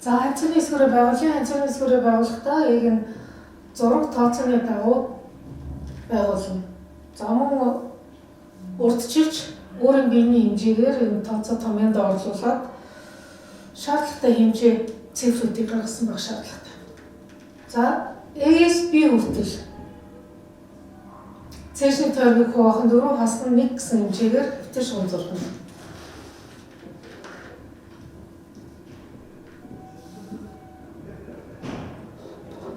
За, ханцааны эсгүүрээ байгуулъя. Ханцааны эсгүүрээ байгуулахдаа яг энэ зураг тооцооны дагуу байгуулна. За, мөн урдчилж өөрийн биений хэмжээгээр энэ тооцоо томьёонд орлуулад шаардлагатай хэмжээ цифрүүдийг гаргасан байх шаардлагатай. За, A-с B хүртэл цээжний тойргийг хуваах нь 4 хасна 1 гэсэн хэмжээгээр хэвтэр шугам зурна.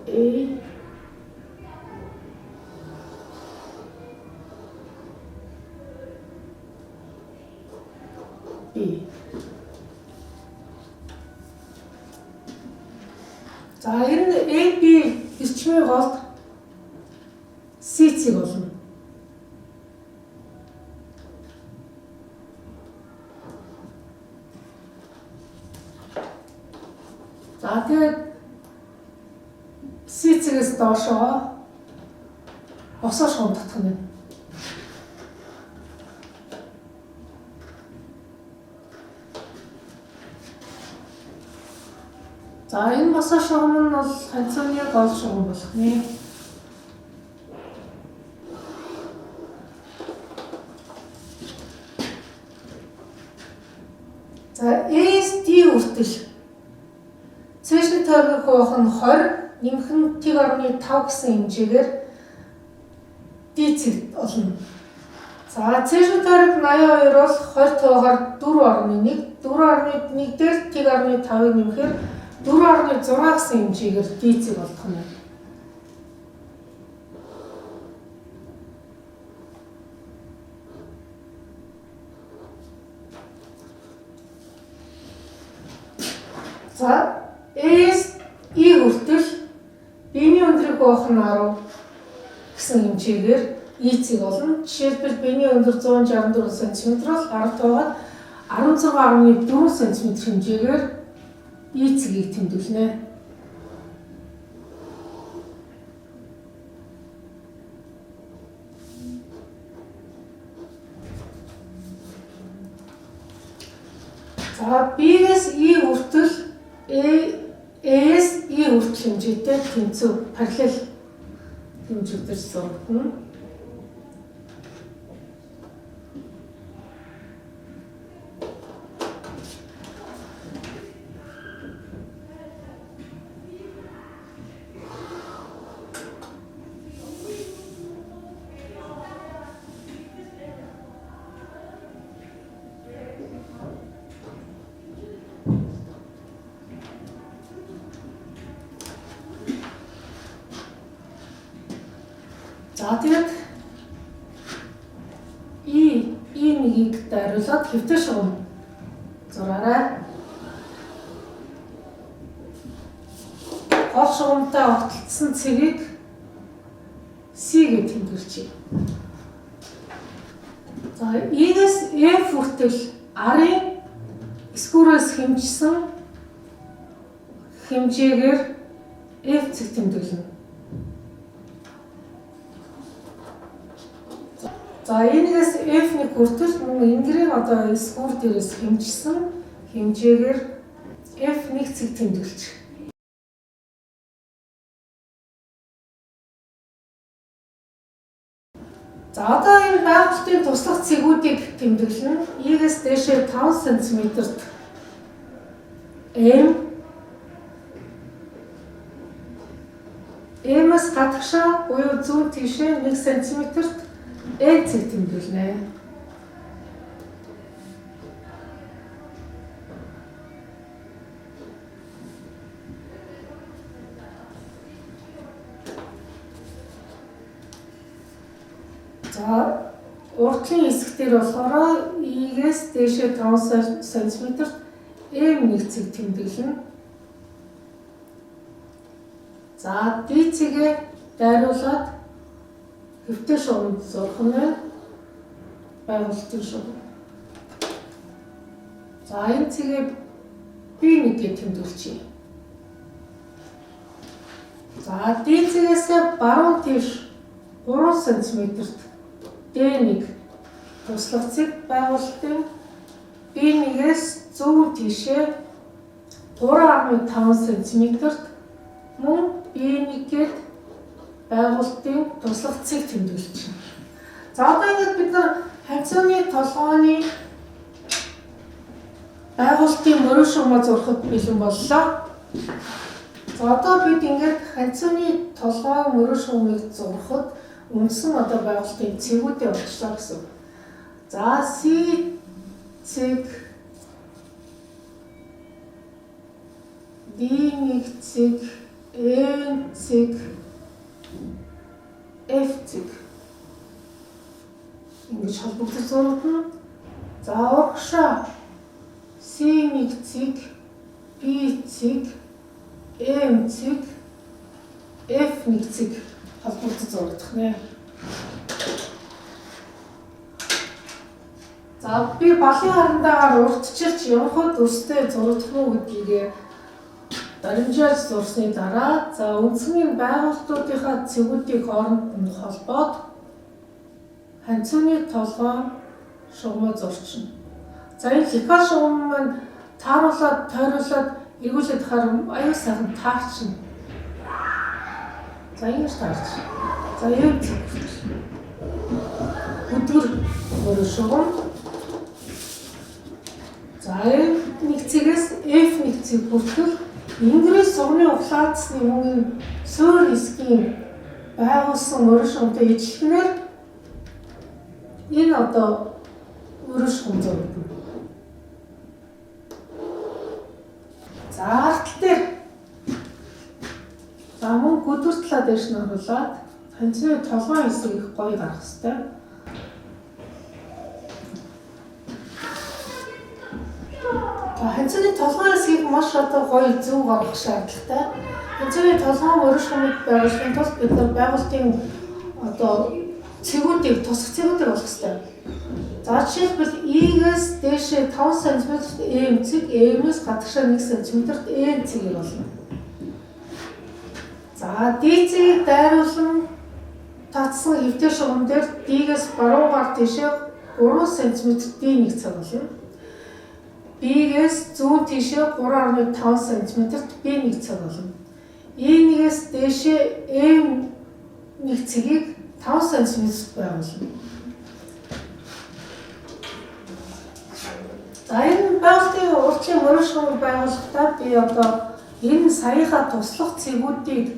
A B. За, энэ AB эрчмийн голд C цэг болно. За, тэгээд C цэгээс доошоо босоо шугам татах нь. За, энэ босоо шугам нь бол ханцааны гол шугам болох нэ. За, SD хүртэл цээжний тойргийг хуваах нь 20 нэмэх нь 1.5 гэсэн хэмжээгээр D цэг олно. За, цээжний тойрог 82 бол 20 туугаар 4.1, 4.1 дээр 1.5-ыг нэмэхээр 4.6 гэсэн хэмжээгээр D цэг олдох нь. За, S E хүртэл биений өндрийг хуваах нь 10 гэсэн хэмжээгээр E цэг олно. Жишээлбэл, биений өндөр 164 см бол 10 туугаад 16.4 см хэмжээгээр E цэгийг тэмдэглэнэ. За, B-гээс E хүртэл A-с E хүртэл хэмжээтэй тэнцүү параллел хэмжигдэж зурагдана. За, тэгээд E1-ийг дайруулад хэвтэр шугам зураарай. Гол шугамтай огтлцсон цэгийг C гэж тэмдэглэжээ. За, E-гээс F хүртэл арын эсгүүрээс хэмжсэн хэмжээгээр F цэг тэмдэглэнэ. За, энэс F1 хүртэл мөн энгэрийн одоо эсгүүр дээрээс хэмжсэн хэмжээгээр F1 цэг тэмдэглэж. За, одоо энэ байгуулалтын туслах цэгүүдийг тэмдэглэнэ. E-гээс дээшээ 5 см-т M, M-ээс гадагшаа буюу зүүн тийшээ 1 см-т N цэг тэмдэглэнэ. За, урдлын хэсэг дээр болохоор E-гээс дээшээ 5 см-т M1 цэг тэмдэглэнэ. За, D цэгээ дайруулад хэвтэр шугамд зурх нь байна. Байгуулалтын шугам. За, энэ цэгээ B1 гэж тэмдэглэжээ. За, D цэгээс баруун тийш 3 см-т D1 туслах цэг байгуулалтын B1-ээс зүүн тийшээ 3.5 см-т мөн B1 гээд байгуулалтын туслах цэг тэмдэглэж байна. За одоо ингээд бид нар ханцууны толгойн байгуулалтын мөрөн шугамаа зурхад бэлэн боллоо. За одоо бид ингээд ханцууны толгойн мөрөн шугамыг зурхад үндсэн одоо байгуулалтын цэгүүдээ олчлоо гэсэн. За C цэг, D1 цэг, N цэг, F цэг ингэж холбогдож зурагдана. За урагшаа C1 цэг, B цэг, M цэг, F1 цэг холбогдож зурагдах нэ. За би балын харандаагаар уртчилж ямархуу дүрстэй зурагдах уу гэдгийг баримжаалж зурсны дараа за үндсэн байгуулалтуудынхаа цэгүүдийг хооронд нь холбоод ханцууны толгойн шугамаа зурчна. За энэ лекал шугам маань тааруулаад тойруулаад эргүүлээд хахаар аюу сайхан таарчна. За ингэж таарч. За ийм цэг. Өдгөр мөрөн шугам. За M1 цэгээс F1 цэг хүртэл Ингрийн сугны ухлаацны мөн суур хэсгийн байгуулсан мөрөн шугамтай ижилхнээр энэ одоо мөрөн шугам зурагдана. За артал дээр за мөн гүдвэр талаа дээш нь оруулаад ханцны толгойн хэсэг их гоё гарах хэвээр. Ханцны толгойн хэсгийг маш одоо гоё зөв гаргах шаардлагатай. Ханцны толгойн мөрөн шугамыг байгуулахын тулд бид нар байгуулалтын одоо цэгүүдийг тусах цэгүүдийг олох хэрэгтэй. За жишээлбэл E-гээс дээшээ 5 см-т M цэг, M-ээс гадагшаа 1 см-т N цэгийг олно. За D цэгийг дайруулан татсан хэвтэр шугам дээр D-гээс баруунгаар тийшээ 3 см-т D1 цаг болно. B-гээс зүүн тийшээ 3.5 см-т B1 цаг болно. E1-ээс дээшээ M1 цэгийг 5 см-т байгуулна. За энэ байгуулалтын уртлын мөрөн шугамыг байгуулахдаа би одоо энэ саяхаа туслах цэгүүдийг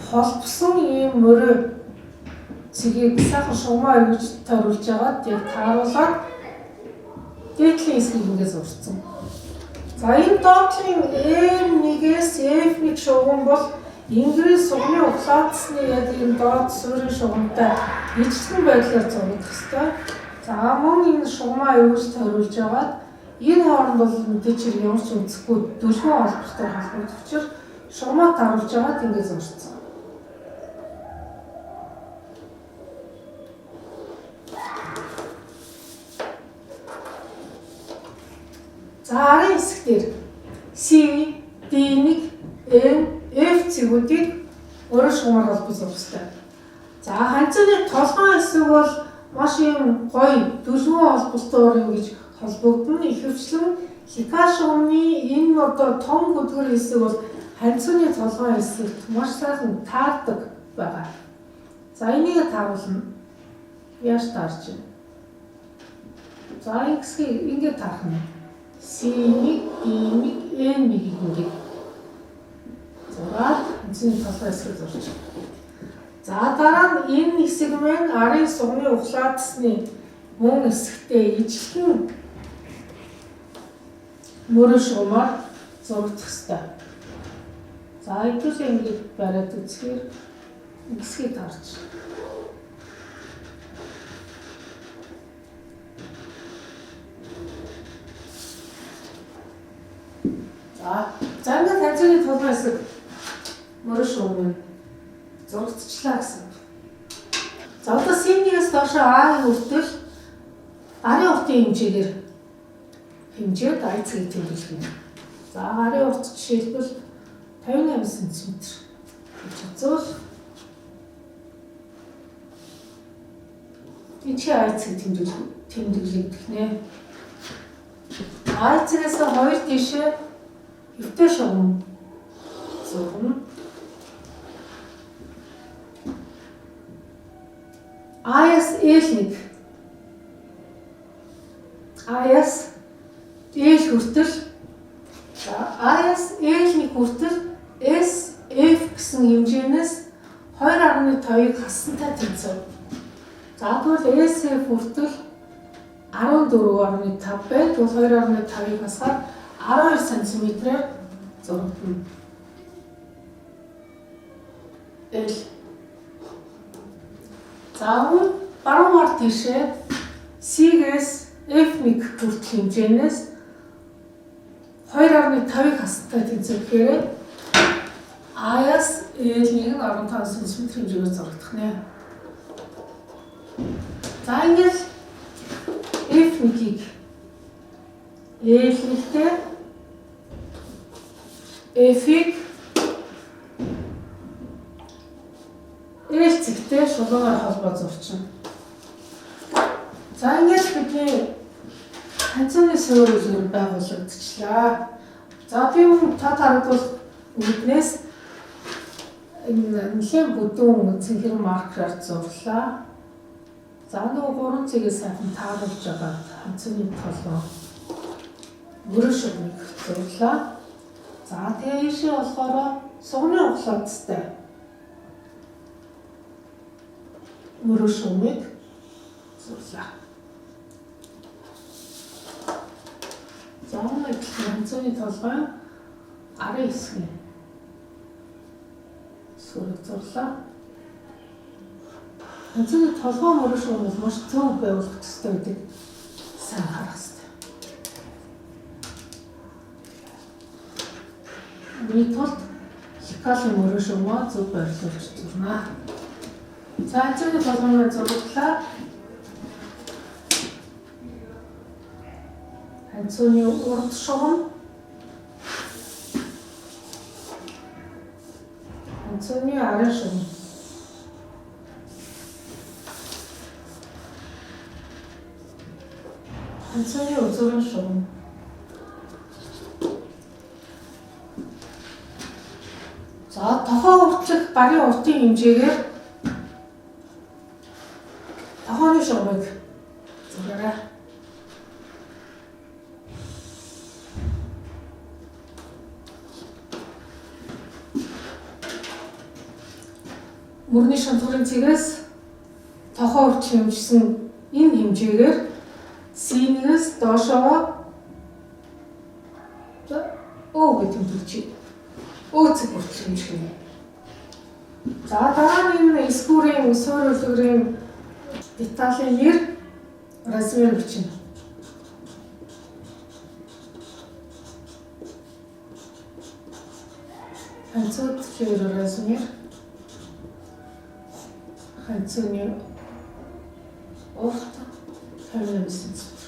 холбосон ийм мөрөө цэгийг сайхан шугамаа эргэж тойруулж байгаад яг тааруулаад дээдлийн хэсгийг ингээд зурцсан. За энэ доотлын M1-ээс F1 шугам бол Ингрийн сугны ухлаацны яг энэ доод суурийн шугамтай ижилхэн байдлаар зурагдах ёстой. За мөн энэ шугамаа эргэж тойруулж байгаад энэ хооронд бол мэдээж хэрэг ямар ч өнцггүй дөрвөн холбогдоор холбогдох учраас шугамаа тааруулж байгаад ингээд зурцсан. За арын хэсэг дээр C, D1, M, F цэгүүдийг өрөө шугамаар холбож зурх ёстой. За ханцууны толгойн хэсэг бол маш юм гоё дөрвөн холболтоор ингэж холбогдоно. Ихэвчлэн лекал шугамны энэ одоо том гүдгэр хэсэг бол ханцууны толгойн хэсэгт маш сайхан таардаг байгаа. За энийг тааруулна. Яаж таарч вэ? За энэ хэсгийг ингээд таарах нь. C1, D1, N1-ийг ингээд зураад ханцууны толгой хэсгийг зурж. За дараа нь энэ хэсэг маань арын сугны ухлаацны мөн хэсэгтэй ижилхэн мөрөн шугамаар зурагдах ёстой. За хэдүүлээ ингээд бариад үзэхээр хэсгийг таарч. За ингээд ханцууны толгой хэсэг мөрөн шугам нь зурагдчихлаа гэсэн. За одоо C1-ээс доошоо A-ийн хүртэл арын уртын хэмжээгээр хэмжээд I цэгийг тэмдэглэх юм. За арын урт жишээлбэл 58 см гэж үзвэл энэ чи I цэг тэмдэглэгдэх нэ. I цэгээс 2 тийшээ Эвтэй шугам зурна. А-аас L1. А-аас L хүртэл, за А-аас L1 хүртэл S F гэсэн хэмжээнээс 2.5-ыг хассантай тэнцв. За тэгвэл SF хүртэл 14.5 байна. Тэгвэл 2.5-ыг хасахаар 12 см-ээр зурагдана. L. За баруун гар тийшээ C-гээс F1 хүртэл хэмжээнээс 2.5-ыг хассантай тэнцв гэхээр А-аас L1 нь 15 см хэмжээгээр зурагдах нэ. За ингээд F1-ийг L1-тэй, F-ийг L цэгтэй шулуунаар холбоо зурчихна. За ингээд бидний ханцааны суурь үлгэр байгуулагдчихлаа. За тийм тод харагдвал үүднээс энэ нэлээд бүдүүн цэнхэр маркераар зурлаа. За нөгөө гурван цэгээ сайхан тааруулж байгаа ханцааны толгой мөрөн шугамыг зурлаа. За тэгээ ийшээ болохоор сугны ухлаацтай мөрөн шугамыг зурлаа. За өмнө ханцааны толгой арын хэсгийн сүрэг зурлаа. Ханцааны толгой мөрөн шугам бол маш зөв байгуулах ёстой гэдэг сайн харах ёстой. Үүний тулд лекалын мөрөн шугамаа зөв байрлуулж зурна. За ханцааны толгойн зураглаа. Ханцааны урд шугам, ханцааны арын шугам. Ханцааны үзүүрийн шугам. За тохоо хүртэлх барын уртын хэмжээгээр тохооны шугамыг зураарай. Мөрний шонтгорын цэгээс тохоо хүртэл хэмжсэн энэ хэмжээгээр C-нээс доошоо О гэж тэмдэглэжээ. О цэг хүртэл хэмжих юм. За дараа нь энэ эсгүүрийн суурь үлгэрийн деталийн нэр размер бичнэ. Ханцууд чигээр размер, ханцууны урт 58 см.